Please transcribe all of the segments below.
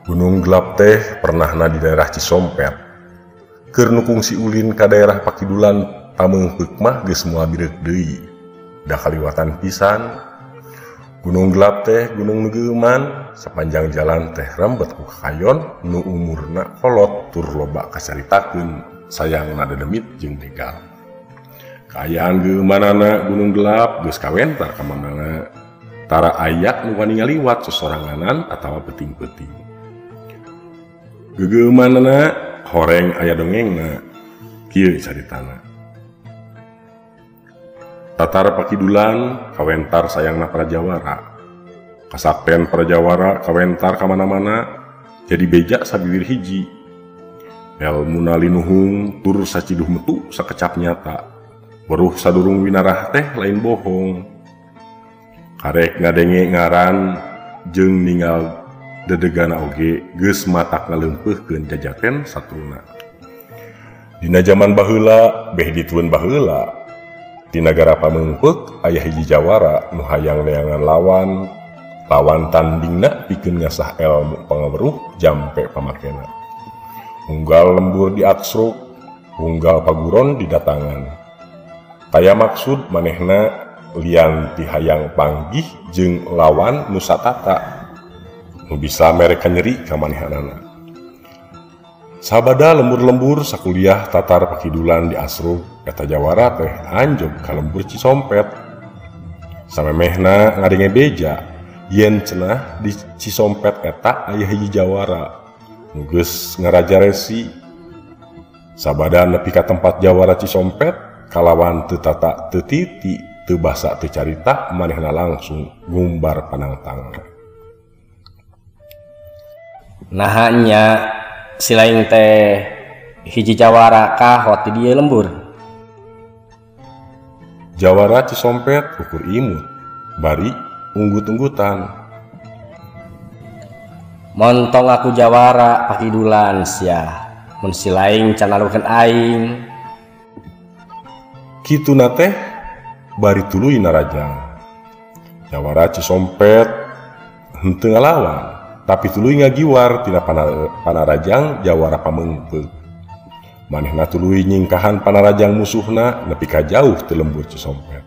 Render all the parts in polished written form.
Gunung Gelap teh pernahna di daerah Cisompet. Keur nu kungsi ulin ka daerah Pakidulan Pameungpeuk mah geus moal bireuk deui. Da kaliwatan pisan. Gunung Gelap teh gunung nu geueuman, sapanjang jalan teh rembet ku kakayon nu umurna kolot tur loba kacaritakeun sayangna dedemit jeung begal. Kaayaan geueumanana Gunung Gelap geus kawentar ka manana. Tara aya nu wani ngaliwat sosoranganan atawa peuting-peuting. Gegeumanana horeng aya dongengna, kieu caritana. Tatar Pakidulan kawentar sayangna para jawara. Kasakten para jawara kawentar ka mana-mana jadi beja sabiwir hiji. Elmuna linuhung tur saciduh metu sakecap nyata. Weruh sadurung winarah teh lain bohong. Karek ngadenge ngaran jeung ningal dedegana oge geus matak ngaleumpeuhkeun jajaten satruna. Dina jaman baheula beh ditueun baheula. Di nagara Pameungpeuk aya hiji jawara nu hayang neangan lawan, lawan tandingna pikeun ngasah elmu pangaweruh jampe pamakena. Unggal lembur diaksruk, unggal paguron didatangan. Taya maksud manehna lian ti hayang panggih jeung lawan nu satata. Nu bisa mereka nyeri ka manehanana. Sabada lembur-lembur sakuliah tatar Pakidulan di asruk eta jawara teh anjog ka lembur Cisompet. Samemehna ngadenge beja yen cenah di Cisompet eta aya hiji jawara nu geus ngaraja resi. Sabada nepi ka tempat jawara Cisompet kalawan teu tata teu titi teu basa teu carita manehna langsung ngumbar panangtangna. Nah nya si lain teh hiji jawara kahot di dieu lembur. Jawara Cisompet ukur imut bari unggut-unggutan. Montong aku jawara Pakidulan sia mun si lain can nalukeun aing. Kituna teh bari tuluy narajang. Jawara Cisompet henteu ngalawan tapi tuluy ngagiwar tina panarajang jawara Pameungpeuk. Manehna tuluy nyingkahan panarajang musuhna nepi ka jauh ti lembur Cisompet.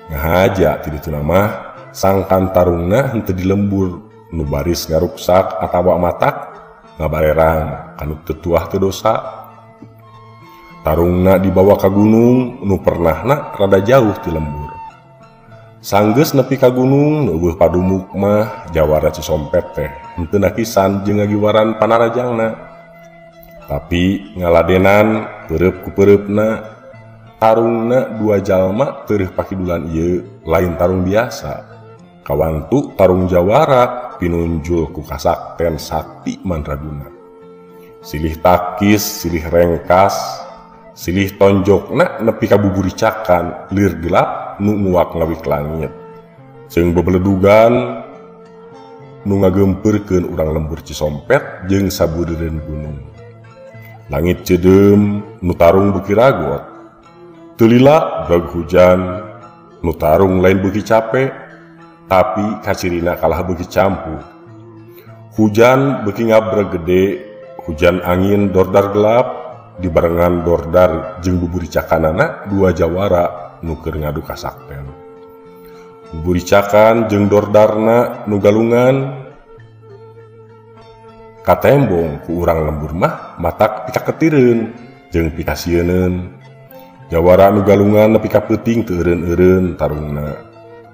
Ngahaja ti dituna mah sangkan tarungna henteu di lembur nu baris ngaruksak atawa matak ngabarerang kanu teu tuah teu dosa. Tarungna dibawa ka gunung nu pernahna rada jauh ti lembur. Sanggeus nepi ka gunung nu eueuh padumuk mah jawara Cisompet teh henteu nakisan jeung ngagiwaran panarajangna. Tapi ngaladenan peureub ku peureubna tarungna dua jalma teureun Pakidulan ieu lain tarung biasa. Kawantu tarung jawara pinunjul ku kasakten sakti mandraguna. Silih takis, silih rengkas, silih tonjokna nepi ka buburicakan lir gelap nu nguak ngawik langit. Jeung bebeledugan nu ngagempeurkeun urang lembur Cisompet jeung sabudeureun gunung. Langit ceudeum nu tarung beuki ragot. Teu lila breg hujan nu tarung lain beuki cape tapi kacirina kalah beuki campuh. Hujan beuki ngabreg gede, hujan angin dordar gelap dibarengan dordar jeung buburicakanana dua jawara nu keur ngadu kasakten. Buburicakan jeung dordarna nu galungan katembong ku urang lembur mah matak pikaketireun jeung pikasieuneun. Jawara nu galungan nepi ka peuting teu eureun-eureun tarungna.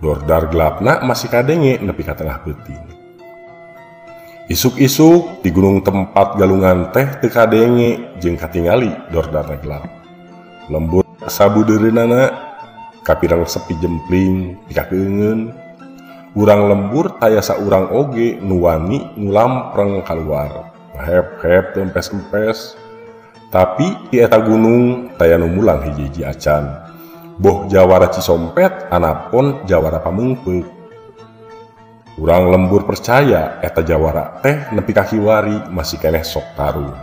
Dordar gelapna masih kadenge nepi ka tengah peuting. Isuk-isuk di gunung tempat galungan teh teu kadenge jeung katingali dordarna gelap. Lembur sabudeureunana kapirang sepi jempling pikakeungeun. Urang lembur taya saurang oge nu wani ngulampreng kaluar. Ngahep-hep teu empes-empes. Tapi di eta gunung taya nu mulang hiji-hiji acan. Boh jawara Cisompet anapon jawara Pameungpeuk. Urang lembur percaya eta jawara teh nepi ka kiwari masih keneh sok tarung.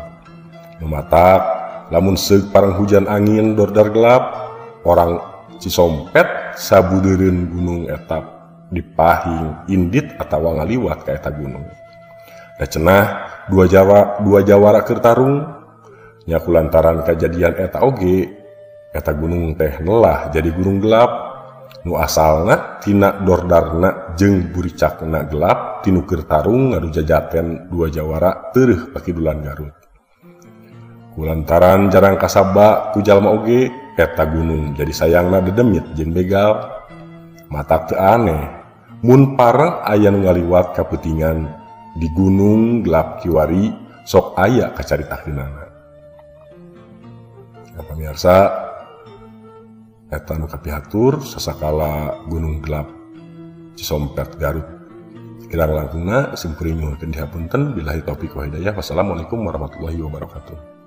Nu matak lamun seug pareng hujan angin dordar gelap, orang Cisompet sabudeureun gunung eta dipahing indit atawa ngaliwat ka eta gunung. Da cenah dua jawara keur tarung. Nya kulantaran kajadian eta oge, eta gunung teh nelah jadi gunung gelap. Nu asalna tina dordarna jeung buricakna gelap tinu keur tarung ngadu jajaten dua jawara teureeh pakidulan Garut. Kulantaran jarang kasaba ku jalma oge, eta gunung jadi sayangna dedemit jeung begal. Matak teu aneh mun pareng aya nu ngaliwat kapeutingan di gunung gelap kiwari sok aya kacaritakeunana. Ya, pemirsa, eta nu kapihatur sasakala Gunung Gelap Cisompet Garut. Kirang langkungna simkuring nyuhunkeun dihapunten billahi taufik wa hidayah. Wassalamualaikum warahmatullahi wabarakatuh.